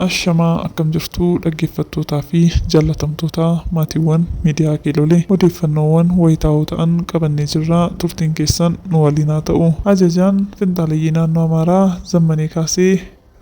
Ashamaa, akkam jirtu dhaggeeffattootaa fi jaallatamtoota maatiiwwan miidiyaa Kiilolee? Odeeffannoowwan wayitaawoo ta'an qabannee jirra, turtiin keessan nu waliin haa ta'u. Ajajaan finxaaleyyii naannoo Amaaraa Zammanii Kaasee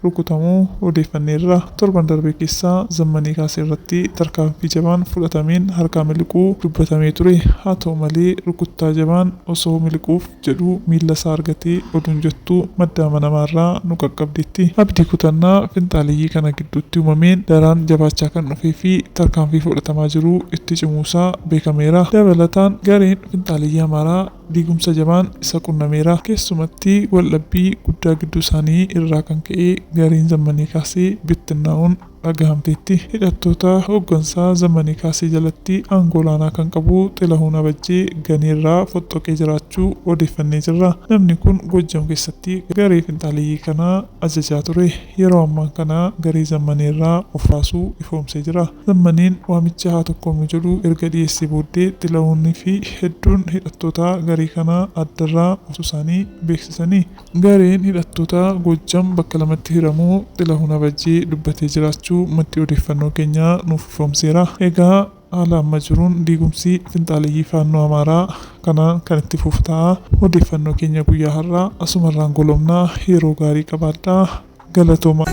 rukutamuu odeeffanneerra. Torban darbe keessaa Zammanii Kaasee irratti tarkaanfii jabaan fudhatameen harkaa miliquu dubbatamee ture. Haa ta'u malee, rukuttaa jabaan osoo miliquuf jedhuu miilla isaa argatee oduun jettu madda amanamaarraa nu qaqqabdeetti. Abdii kutannaa finxaaleyyii kana gidduutti uumameen daraan jabaachaa kan dhufee fi tarkaanfii fudhatamaa jiru itti cimuusaa beekameera. Dabalataan, gareen finxaaleyyii Amaaraa diigumsa jabaan isa qunnameera. Keessumatti waldhabbii guddaa gidduu isaanii irraa kan ka'e gareen Zammanii Kaasee bittinnaa'uun dhagahamteetti. Hidhattoota hooggansaa Zammanii Kaasee jalatti aangoo olaanaa kan qabu Xilahuun Abajjee ganeerraa foxxoqee jiraachuu odeeffannee jirra. Namni kun Gojjam keessatti garee finxaaleyyii kanaa ajajaa ture. Yeroo ammaa kana garee Zammaneerraa of baasuu ifoomsee jira. Zammaniin waamicha haa tokkoomnu jedhu erga dhiyeessee booddee Xilahuunii fi hedduun hidhattoota garee kanaa addarraa osoo isaanii beeksisanii. Gareen hidhattoota Gojjam bakka lamatti hiramuu Xilahuun Abajjee dubbatee jiraachuu maddi odeeffannoo keenyaa nuuf ifoomseera. Egaa haala amma jiruun diigumsi finxaaleyyii faannoo Amaaraa kanaan kan itti fufu ta'a. Odeeffannoo keenya guyyaa har'aa asumarraan golomnaa, yeroo gaarii qabaadhaa. Galatooma.